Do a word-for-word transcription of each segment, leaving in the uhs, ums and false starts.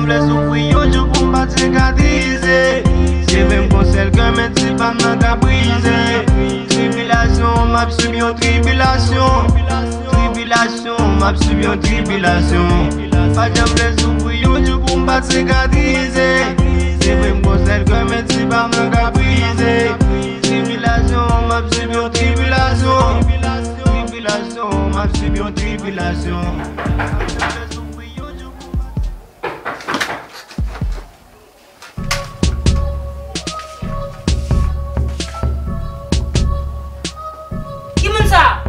M vle soufri yon jou pou m pa t sikatrize. Se vre m gon sèl kè, men ti pa m nan ka brize. Tribilasyon, m ap sib yon tribilasyon. Tribilasyon, m ap sib yon tribilasyon. Pa janm vle soufri yon jou pou m pa t sikatrize. Se vre m gon sèl kè, men ti pa m nan ka brize. Tribilasyon, m ap sib yon tribilasyon. Tribilasyon, m ap sib yon tribilasyon. Ki moun sa?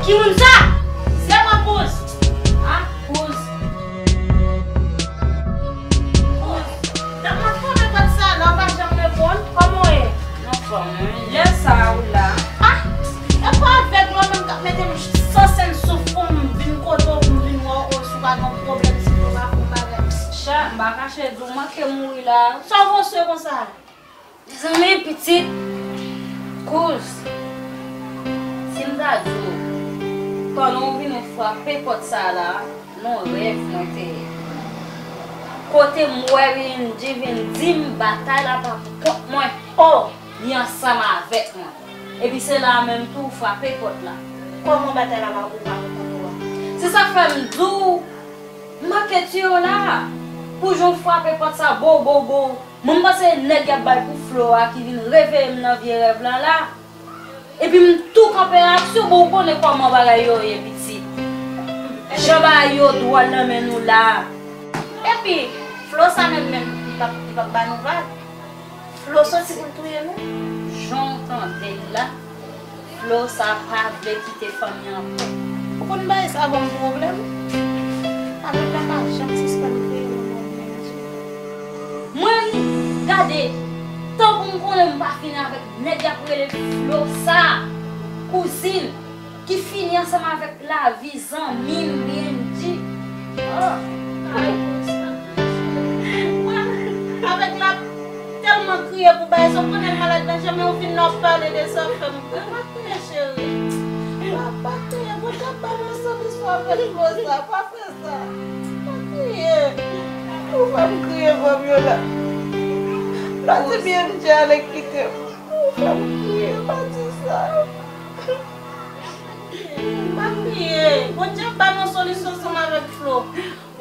Ki moun sa? Se mwen, Kouz. A, Kouz. Kouz. Nan mwen konnen pòt sa la, w pa janm reponn. Kòman w ye? Mwen anfòm, wi. Lè sa a, ou la. A, e pa avèg mwen menm k ap mete m san senn souf pou m vin kote w, pou m vin wè w, si w pa gen pwoblèm, si w pa fè yon bagay. Cha, m pa kache di w, m manke mouri la. Sa w panse konsa? Mezanmi, pitit, Kouz, si m ta di w, pandan w vin frape pòt sa a la, nan rèv mwen te ye. Kote m wè Bindji vin di m batay la pa pou kont mwen. O! Li ansanm avèk mwen. Epi se la a menm tou w frape pòt la. Kòman batay la pa pou, pa pou kont ou a? Se sa k fè m di w, m manke tiye w la. Pou jan w frape pòt sa, bo, bo, bo. Mwen m panse nèg y ap bay pou Flo a ki vin reveye m nan vye rèv lan la. Epi m tou kanpe reyaksyon, bon, ou konnen kòman bagay yo ye, pitit. Jan bagay yo dwòl nan men nou la. Epi, Flo sa menm, menm, li p ap, li p ap ba nou vag. Flo soti pou l touye nou. Jan w tande l la. Flo sa pa vle kite fanmi an anpè. Ou konn bagay sa ban m pwoblèm. Avèg la pa janm sispann kreye yon nonm Bindji. Mwen, gade, tankou m konnen m pa fini avèk nèg y ap rele Flo sa, kouzin, ki fini ansanm avèk lavi zanmi m Bindji. Oh. Mwen, avèg la tèlman kriye pou bagay sa, ou konnen l malad nan je, men ou fin nan w ap pale de sa, fè m kriye. Pa kriye, cheri. Pa, pa kriye. Bondye ap ba nou yon solisyon avèk Flo sa. Pa fè sa. Pa kriye. Ou fè m kriye, Fabiola. Pa di Bindji ale kite m. Ou fè m kriye. Pa di sa. Pa kriye. Bondye ap ba nou yon solisyon ansanm avèk Flo.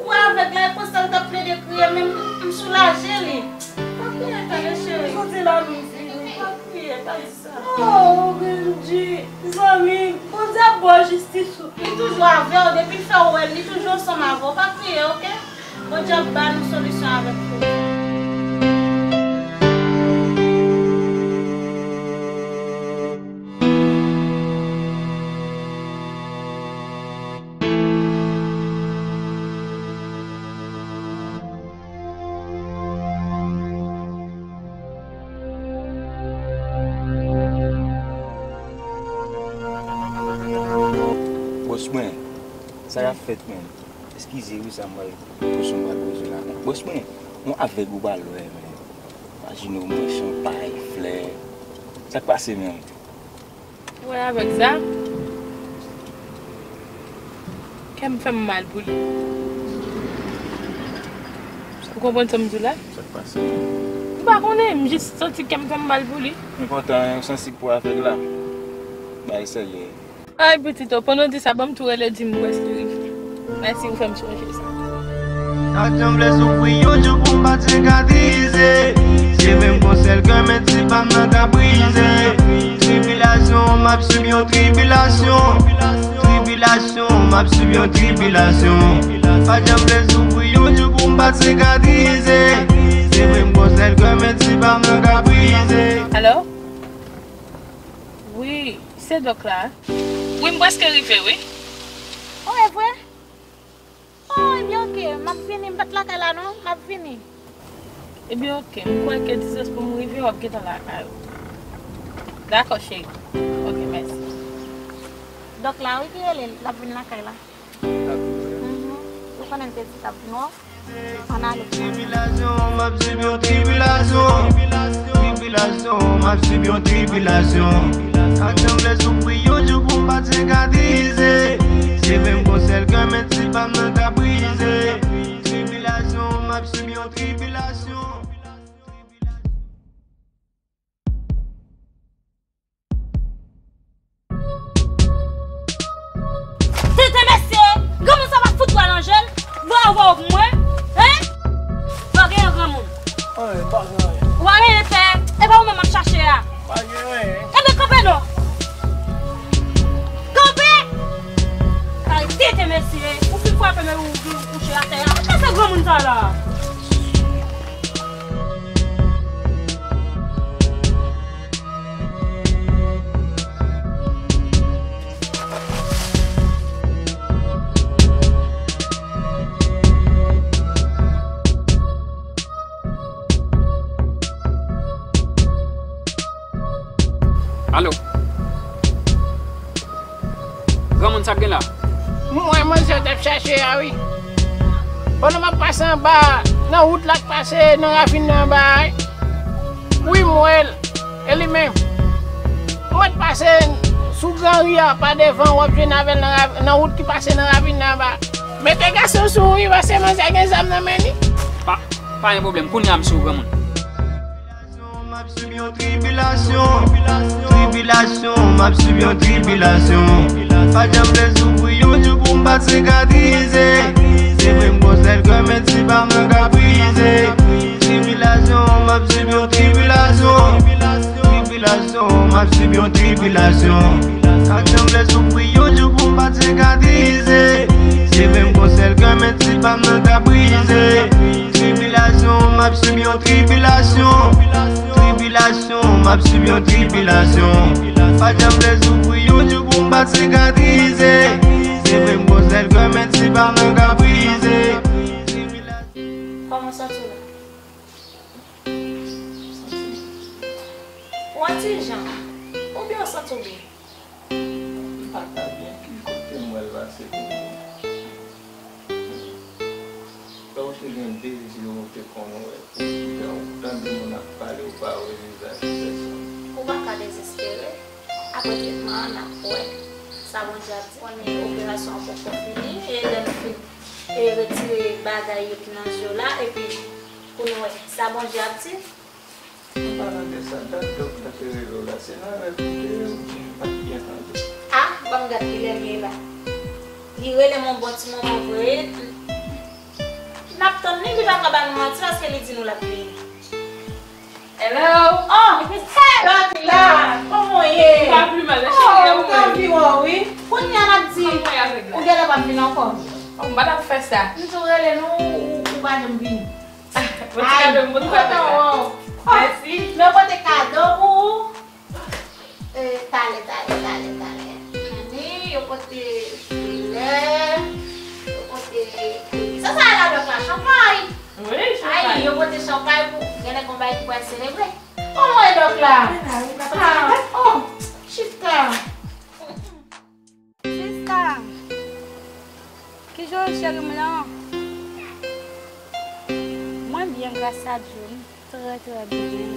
Ou wè avèg la, e konsa l t ap plede kriye, men m, m soulaje li. Pa kriye, tande, cheri. Soti la, nou fini. Pa kriye, pa di sa. Oh, Bindji, zanmi, Bondye ap ba w jistis ou. Li toujou avè w, depi l fè w wè l, li toujou ansanm avè w. Pa kriye, oke? Bondye ap ba nou solisyon avèk Flo. Bòs mwen, sa k ap fèt, mwen? Eskize wi, sa m pral, kesyon m pral poze la. Bòs mwen, yon avèg ou pral wè, men. Imajine w, mwen, chanpay, flè. Sa k pase, men? Ou wè avèg sa? Kè m fè m mal pou li. Ou konprann sa m di w la? Sa k pase? M pa konnen, m jis santi kè m fè m mal pou li. M kontan, ou sansib pou avèg la. Bay serye. Ay, pitit, o, pandan w di sa, ban m tou rele di m prèske rive. Mèsi, ou fè m sonje sa. Sa k janm vle soufri yon jou pou m pa t sikatrize. Se vre m gon sèl kè, men ti pa m nan ka brize. Tribilasyon, m ap sib yon tribilasyon. Tribilasyon, m ap sib yon tribilasyon. Pa janm vle soufri yon jou pou m pa t sikatrize. Se vre m gon sèl kè, men ti pa m nan ka brize. Alo? Wi, se dòk la. Wi, m prèske rive, wi. O, e vre? O, ebyen, oke, m ap vini, m pa t lakay la, non, m ap vini. Ebyen, oke, m kwè ke distans pou m rive, w ap gentan lakay ou. Dakò, cheri. Oke, mèsi. Dòk la, wi, ki rele l, l ap vin lakay la. Mhm. Ou konnen l te di l t ap vin wè w. Ann ale. Tribilasyon, m ap sib yon tribilasyon. Tribilasyon, m ap sib yon tribilasyon. Ak sanble soufri yon jou pou m pa t sikatrize. Se vre m gon sèl kè, men ti pa m nan ka brize. Tribilasyon, m ap sib yon tribilasyon. Tenten mesye, granmoun sa pa fout pral nan jel. Vwa vwa pou mwen, hein? Vwa gen granmoun. Anyen, pa gen anyen. Ou pa gen fè, e pa ou menm m ap chache a. Pa gen anyen. Ebyen kanpe non. Kanpe! Kay tenten mesye, ou fin frape men ou vin kouche atè a. Kisa granmoun sa la? Alo. Granmoun, sa k gen la? M wè manzè w t ap chache a wi. Pandan m ap pase anba a, nan wout la k pase nan ravin nan anba a wi. Wi, m wè l. E li menm. Mwen t pase sou gran ri a pa devan, w ap jwenn avè l nan rav-, nan wout ki pase nan ravin nan anba. Mete gason sou ou wi, paske manzè gen zam nan men li. Pa, pa gen pwoblèm, kounye a m sou granmoun. M ap sib yon tribilasyon, tribilasyon, m ap sib yon tribilasyon. Pa janm vle soufri yon jou pou m pa t sikatrize. Se vre m gon sèl kè, men ti pa m nan ka brize. Tribilasyon, m ap sib yon tribilasyon. Tribilasyon, m ap sib yon tribilasyon. Ak sanble soufri yon jou pou m pa t sikatrize. Se vre m gon sèl kè, men ti pa m nan ka brize. Tribilasyon, m ap sib yon tribilasyon. Tribilasyon, m ap sib yon tribilasyon. Pa janm vle soufri yon jou pou m pa t sikatrize. Se vre m gon sèl kè, men ti pa m nan ka brize. Kòman w santi w la? Ou an ti jan? Oubyen ou santi w byen? M pa ka byen, ki kote m wè l pase pou mwen? Lè w te gen dezi, ou te konn wè, pou ki jan ou tande moun ap pale, ou pa wè vizaj pèsòn. Ou pa ka dezespere. Apre tretman an, n ap wè sa Bondye ap di. Konnen operasyon an poko fini, e lè n fin, e retire bagay yo ki nan je w la, epi pou nou wè sa Bondye ap di. An palan de sa, dat dòk la te rele w la, se nan rèv ou te ye oubyen m pa t byen tande? A, ban m gad kilè l ye la. Li rele m yon bon ti moman vre. N ap tann li, li pa ka ba nou manti paske li di nou l ap vini. Hello! Oh! Hey, Dòk la! Kòman w ye? M pa pi mal, cheri, e ou menm? Oh, m anvi wè w, wi. Kounye a n ap di, ou genlè p ap vin ankò. Oh, m pa t ap fè sa. M tou rele nou, ou, ou pa janm vini. Mwen te kado, mwen te kado. Mèsi. Men pote kado pou ou. E, talè, talè, talè, talè. Wi, yo pote flè, yo pote, sa, sa la, dòk la, chanpay. Wi, chanpay. Ay, yo pote chanpay pou, gen nèg yon bagay ki pral selebre. Kòman w ye, dòk la? Ah, oh, chita. Sista, kijan w ye, cheri m lan? Mwen byen, gras a Dye, m trè, trè byen.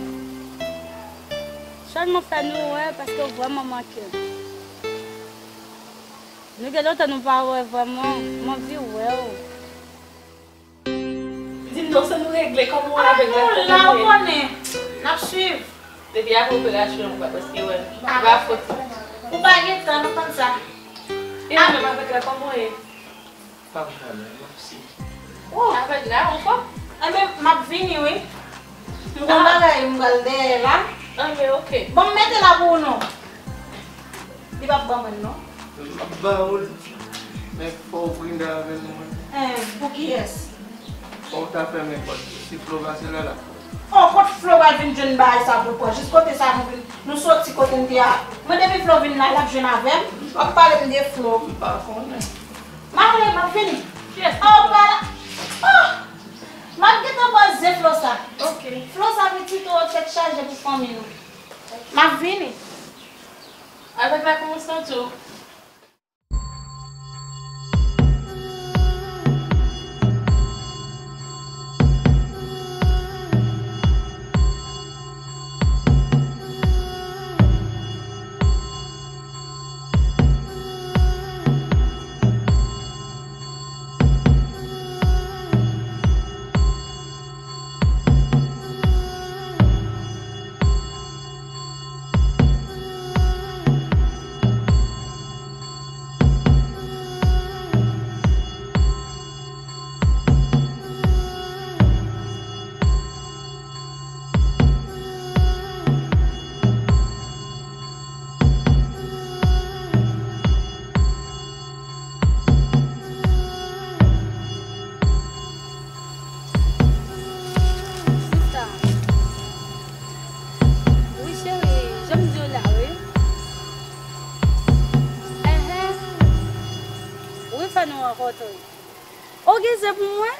Sèlman fè nou wè, paske w vrèman manke m. Nou gen lontan nou pa wè vrèman, m anvi wè w. Di m non, se nou regle, kòman w avèk la, ou la, ou konnen. N ap swiv. Depi apre operasyon an, ou pa prèske wè l. Ah. Ou pa fòt. Ou pa gen tan, nou konn sa. E ou menm avèk la, kòman w ye? Pa m ka byen, mèsi. Oh. Avèk la, ou fò? Enben, m ap vini, wi. M gon bagay, m pral dèyè la. Enben, oke. Bon, m mete la pou ou non. Li p ap ban mwen, non. M ap ba ou l, men fò w prida avè l mwen. Eh, pou kiyès? Fò w ta fèmen pòt. Si Flo pase la, l ap fò. Oh, kot Flo pral vin jwenn bagay sa pou l pran? Jis kote sa nou vin, nou soti kote n te a. Mwen depi Flo vin la, l ap jwenn avè m. W ap pale m de Flo. M pa konnen. M ale, m ap vini. Kiyès ki Flo? Oh, pa la. Oh! M ap gentan pran zen Flo sa. Ok. Flo sa pitit ou, tèt chaje pou fanmi nou. M ap vini. Avèk la, kòman w santi w? Nou rankontre. Ou gen zen pou mwen?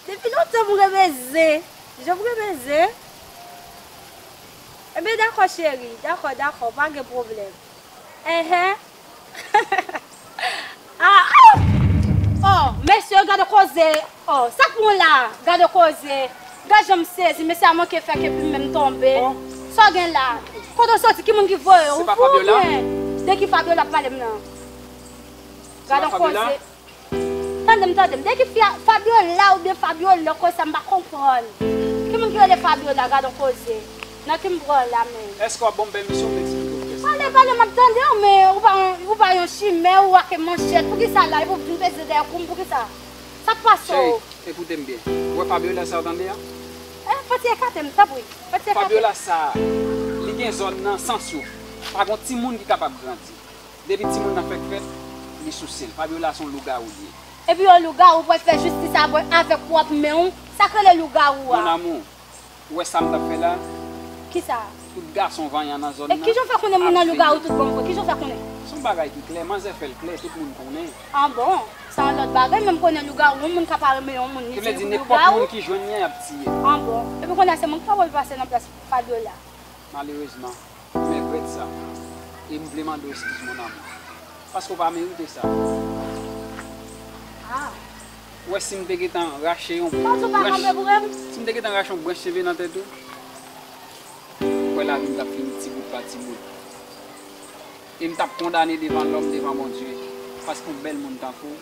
Depi lontan m renmen zen. Jan m renmen zen. Ebyen, dakò, cheri. Dakò, dakò. Pa gen pwoblèm. Enhen. Ah, ah! Oh, mesye, gade koze. Oh, sa k pran la? Gade koze. Gade jan m sezi. Mesye a manke fè ke plim menm tonbe. Oh. Sa w gen la? Kote w soti? Ki moun ki voye w? Se pa Fabiola? Ou fou oubyen? De ki Fabiola w ap pale m nan? Gade yon koze. Tande m, tande m. De ki fi a, Fabiola oubyen Fabiola, konsa m pa konprann. Ki moun ki rele Fabiola, gade yon koze. Nan ki m pran la menm? Èske w ap ban m pèmisyon pou m eksplike w kèsyon? Pale, pale, m ap tande w, men ou pa, ou pa yon chimè, ou ak manchèt. Poukisa la? Epi w vin peze dèyè kou m, poukisa? Sa k pase w? Cheri, ekoute m byen. Ou wè Fabiola sa w tande a? Eh, fò ti ekate m, tanpri. Fò ti ekate m. Fabiola sa, li gen zòn nan san souf. Pa gon timoun ki kapab grandi. Depi timoun nan fèk fèt, li sou sèl. Fabiola se yon lougawou li ye. Epi yon lougawou pral fè jistis avè, avèk pwòp men w. Sa k rele lougawou a? Mon amour, ou wè sa m t ap fè la? Kisa? Tout gason vanyan nan zòn nan. E kijan w fè konnen moun nan lougawou tout bon vre? Kijan w fè konnen? Se yon bagay ki klè, manzè fè l klè, tout moun konnen. Ah bon? Sa yon lòt bagay, men m konnen lougawou, yon moun ka pa renmen yon moun, li di l lougawou. Sa vle di nenpòt moun ki jwenn li an, y ap tiye l. Ah bon? Epi kounye a se mwen ki ta pral pase nan plas Fabiola. Malerezman, m regrèt sa. E m vle mande w eskiz, mon amour. Paske w pa merite sa. Ah. Ou wè si m te gentan rache yon branch, si m te gentan rache yon branch cheve nan tèt ou, ou kwè lavi m t ap fini ti bout pa ti bout. E m t ap kondane devan lòm, devan Bondye. Paske yon bèl moun tankou w,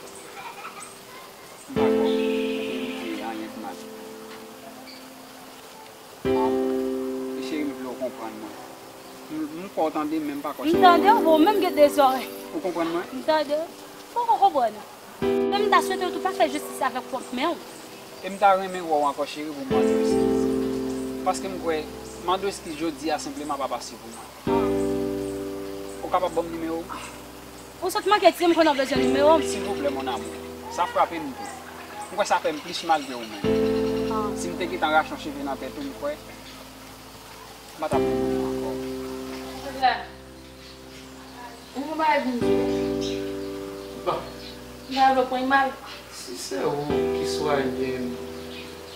m pa kwè w merite anyen k mal. E cheri, m vle w konprann mwen. M, m kwè w tande m, men m pa kwè se konprann. M tande w, bon, ou menm gen de zòrèy. Ou konprann mwen? M tande w. Fòk ou konprann. Men m ta swete w tou pa fè jistis avèk pwòp men w. E m ta renmen wè w ankò, cheri, pou m mande w eskiz. Paske m kwè, mande w eskiz jodi a senpleman p ap ase pou mwen. Ou kapab ban m nimewo w? Ou sot manke di m konnen w bezwen nimewo m. Silvouplè, mon amour. Sa frape m tou. M kwè sa fè m plis mal ke ou menm. Ah. Si m te gentan rache yon cheve nan tèt ou, m kwè m pa t ap renmen w ankò. Sandra, ou gon bagay pou m di w. Bon. M pa vle w pran l mal. Si se ou ki swayi m,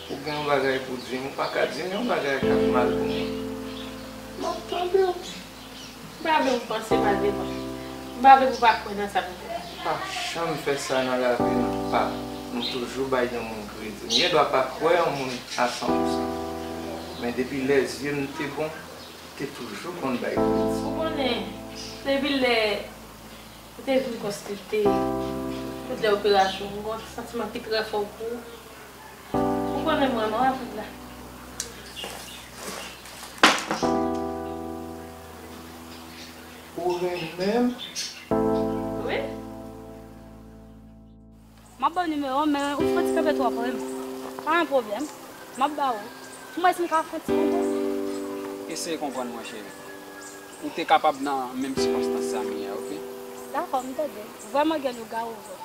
ou gen yon bagay pou di m, ou pa ka di m yon bagay k ap mal pou mwen. M ap tande w. M pa vle pou w panse mal de mwen. M pa vle pou w pa kwè nan sa m di a. M pa janm fè sa nan lavi m, pa. M toujou bay yon moun kredi. M gen dwa pa kwè yon moun a san pousan. Men depi lè zye m te bon, m te toujou konn bay kredi. Ou konnen, depi lè ou te vin konsilte, tout lè operasyon, m gen yon santiman ki trè fò pou ou. Ou konnen m renmen w anpil la. Ou renmen m? Wi. M ap ba w nimewo w, men ou fè ti kanpe twò pre m. Pa gen pwoblèm. M ap ba w. Ou mwen si m ka fè ti kanpe? Eseye konprann mwen, cheri. Ou te kapab nan menm sikonstans sa m ye a, oke? Dakò, m tande. Vrèman gen lougawou vre.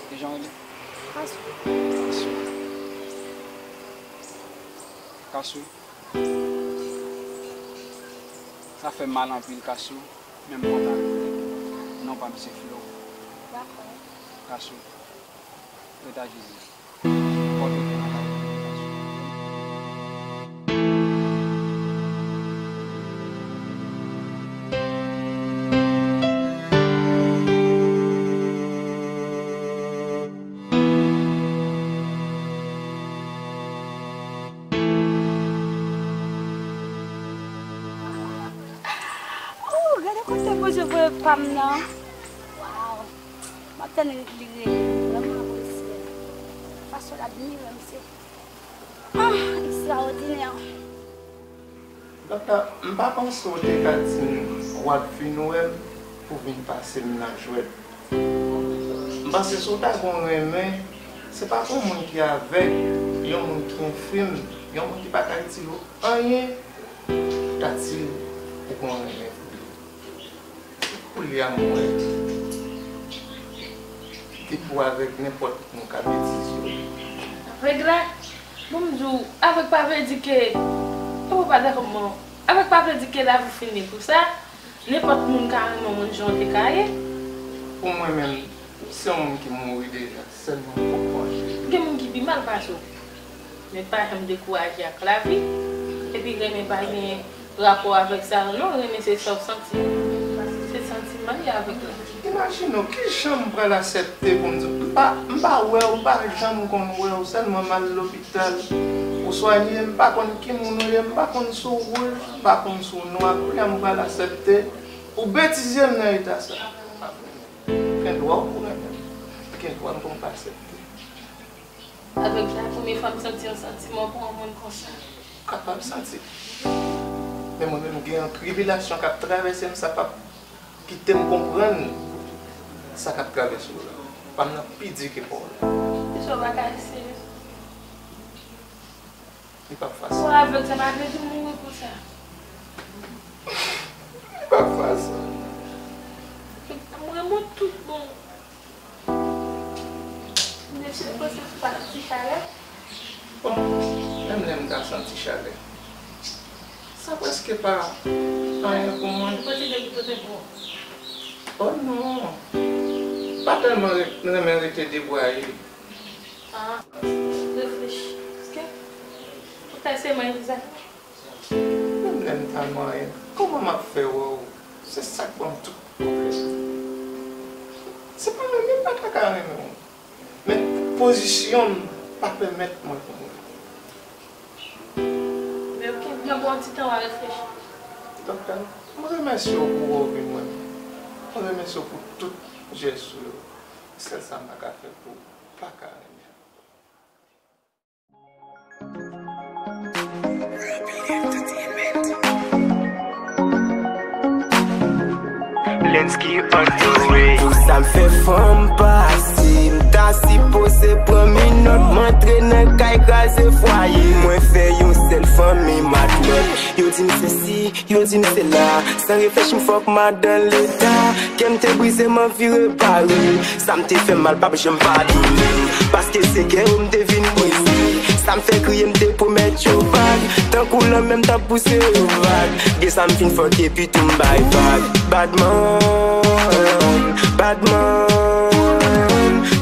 Kijan w rele? Kasou. Kasou. Kasou. Sa fè m mal anpil, Kasou, men m kontan rele. Non pa m se Flo. Dakò. Kasou. Ret a Jezi. Pòte pou nan kay. Oh, gade kote Bondye voye pa m nan. Waw. M ap tann li rele m, vrèman apresye l. Fason l admire m, se, ah, ekstraòdinè. Doktè, m pa panse w te ka di m w ap vin wè m pou vin pase m nan jwèt. M panse si w ta gon renmen, se pa pou yon moun ki avèg, yon moun ki enfim, yon moun ki pa ka itil ou anyen, w ta di l ou gon renmen pou li. Koulye a m wè, depi w avèg, nenpòt moun ka betize w. Avèg la? Bon, m di w, avèg pa vle di ke, e w Pa dakò, man. Avèk pa vle di ke lavi fini pou sa. Nenpòt moun ka renmen yon moun jan w te ka ye. Pou mwen menm, se yon moun ki mouri deja, sèlman m poko panse. Gen moun ki pi mal pase w. Men pa janm dekouraje ak lavi. Epi renmen pa gen rapò avèk sa yo non, renmen se sa w santi. Se santiman li avèk la. Imajine w, kijan m pral aksepte pou m di, m pa, m pa wè w, m pa janm konn wè w, sèlman m al lopital pou swanye, m pa konn ki moun ou ye, m pa konn si w wouj, m pa konn si w nwa, kounye a m pral aksepte pou betize m nan eta sa. Gen dwa w pou renmen m, gen dwa m pou m pa aksepte. Avèk la, premye fwa m santi yon santiman pou yon moun konsa. Kapab santi. Men mwen menm, gen yon tribilasyon k ap travèse m, sa p ap kite m konprann sa k ap travèse w la. Pa m nan pi di ke pa w la. Kisa w pa ka eseye? Li p ap fasil. Ou avèg, sa pa vle di w mouri konsa. Li p ap fasil. M renmen w tout bon. Mesye, panse w pa santi chalè? Bon, menm lè m ta santi chalè, sa prèske pa anyen pou mwen. Ou panse ke li pote bon? Oh non! Pa tèlman re-, renmen rete debwaye. Ah, reflechi. Ok? Ou fè se mwen ki sa. Menm lè m ta manyen, kòman m ap fè wè w? Se sa k ban m tout pwoblèm. Se pa menm, m pa ta ka renmen w. Men pozisyon m pa pèmèt mwen pou mwen. Men ok, pran bon ti tan w a reflechi. Doktè, m remèsye w pou wè w vin wè m. M remèsye w pou tout jès ou yo. Sèl sa m pa ka fè pou w, pa ka renmen ankò. Lensky on the way. Pou sa m fè fanm pase, m ta sipoze pran minòt, m antre nan kay kraze fwaye. Mwen fè yon sèl fanmi matlòt. Yo di m sesi, yo di m sela. San reflechi m fòk m al dan leta. Kè m te brize, m anvi repare. Sa m te fè mal p ap janm padone m, paske se kè yo m te vin brize. Sa m fè kriye, m te pwomèt yo vag. Tankou lanmè, m t ap pouse yo vag. Gen sa m fin fòk epi tou m bay vag. Badman, badman,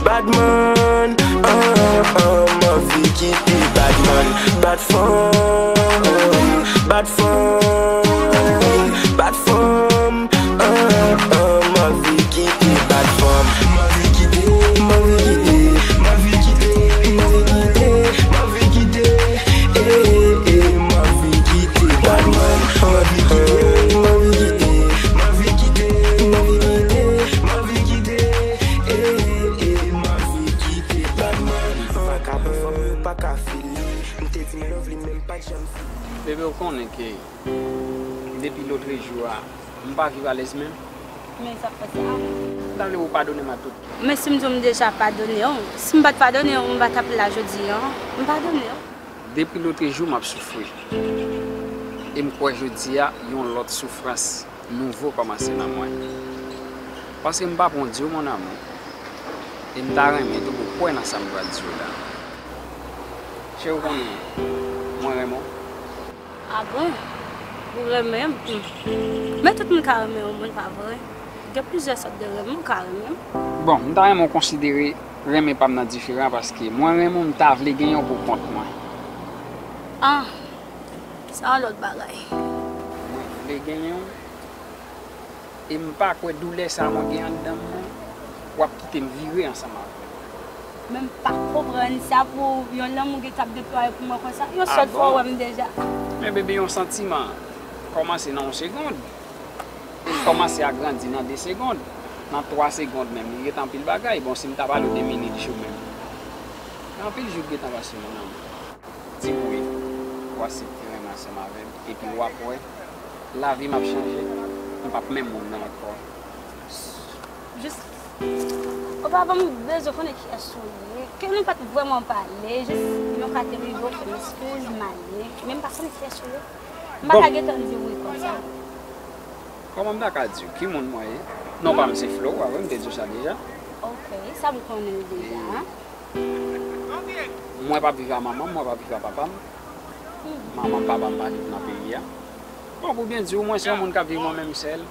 badman. Ah, ah, ah, m anvi kite badman. Bad fanm, bad fanm, bad fanm. Ah, ah, m anvi kite bad fanm. M anvi kite, m anvi kite, m anvi kite, m anvi kite, m anvi kite. Eh, eh, eh, m anvi kite bad man. M anvi kite, m anvi kite, m anvi kite, m anvi kite, m anvi kite. Eh, eh, eh, m anvi kite bad man. Vakabon fanm yo pa ka fini. M te di m love li, men m pa t janm fini. Bebe, ou konnen ke depi lotrejou a, m pa viv alèz menm. Men sa k pase a? M ta vle ou padone m a tout. Men si m di w m deja padone w, si m pa t padone w, m pa t ap la jodi a. M padone w. Depi lotrejou, m ap soufri. E m kwè jodi a, yon lòt soufrans nouvo kòmanse nan mwen. Paske m pa pran w di w, mon amour. E m ta renmen tou pou w kwè nan sa m pral di w la. Cheri, ou konnen, mwen renmen w. Ah bon? Ou renmen m? Hmm. Men tout moun ka renmen yon moun, pa vre? Gen plizyè sòt de renmen, ou ka renmen m. Bon, m ta renmen w konsidere renmen pa m nan diferan, paske mwen renmen w, m ta vle genyen w pou kont mwen. Ah, sa yon lòt bagay. Mwen vle genyen w. E m pa kwè doulè sa mwen gen anndan m nan, w ap kite m vire ansanm avè l. Men m pa konprann sa pou yon lanmou gen t ap deplwaye pou mwen konsa. Yon sèl fwa w wè m deja. Men bebe, yon santiman kòmanse nan yon segond. E l kòmanse a grandi nan de segond. Nan twa segond menm, li gentan anpil bagay. Bon, si m ta pale w de minit, jou menm. Gen anpil jou k gentan pase, mon amour. Di m wi, w aksepte renmen ansanm avè m, epi w ap wè, lavi m ap chanje, m p ap menm moun nan ankò. Jis, oparavan m bezwen konnen kiyès ou ye. Ke nou pa t vrèman pale, jis yon ka te rive, ou fè m eskiz, m ale. Men m pa konnen kiyès ou ye. M pa ka gentan di w wi konsa. Kòman m ta ka di w ki moun mwen ye? Non pa m se Flo, w a wè m te di w sa deja. Ok, sa m konnen l deja. Mwen p ap viv a manman m, mwen p ap viv a papa m. Manman m, papa m pa viv nan peyi a. Bon, pou byen di w, mwen se yon moun k ap viv mwen menm sèl.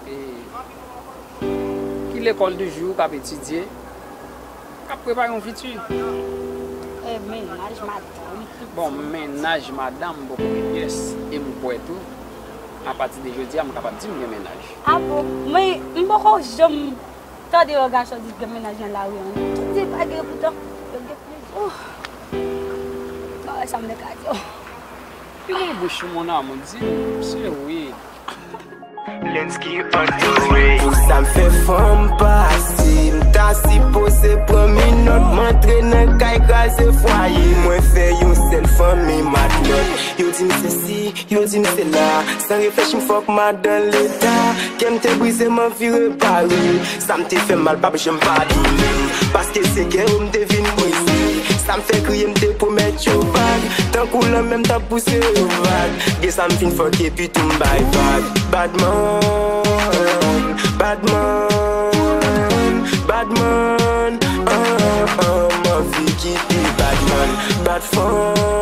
E ki lekòl toujou, k ap etidye, k ap prepare yon fiti. E mennaj madanm. Bon, mennaj madanm m poko gen pyès. E m kwè tou, apati de jodi a, m kapab di m gen mennaj. A bon? Mwen, m poko janm tande yon gason di gen mennaj nan lari an. Tout se pa gen poutan. Yo gen plezi. Oh. Bagay sa m te ka di w. Li gen bouch mon amour, di m, se wi. Lensky on the way. Pou sa m fè fanm pase, m ta sipoze pran minòt, m antre nan kay kraze fwaye. Mwen fè yon sèl fanmi matnòt. Yo di m sesi, yo di m sela. San reflechi m fòk madan leta. Kè m te brize, m anvi repare. Sa m te fè m mal p ap janm padone m. Paske se kè yo m te vin brize. Sa m fè kriye, m te pwomèt yo vag. Tankou lanmè, m t ap pouse yo vag. Gen sa m fin fòk epi tou m bay vag. Badman, badman, badman. Ah, ah, m anvi kite badman. Bad fanm.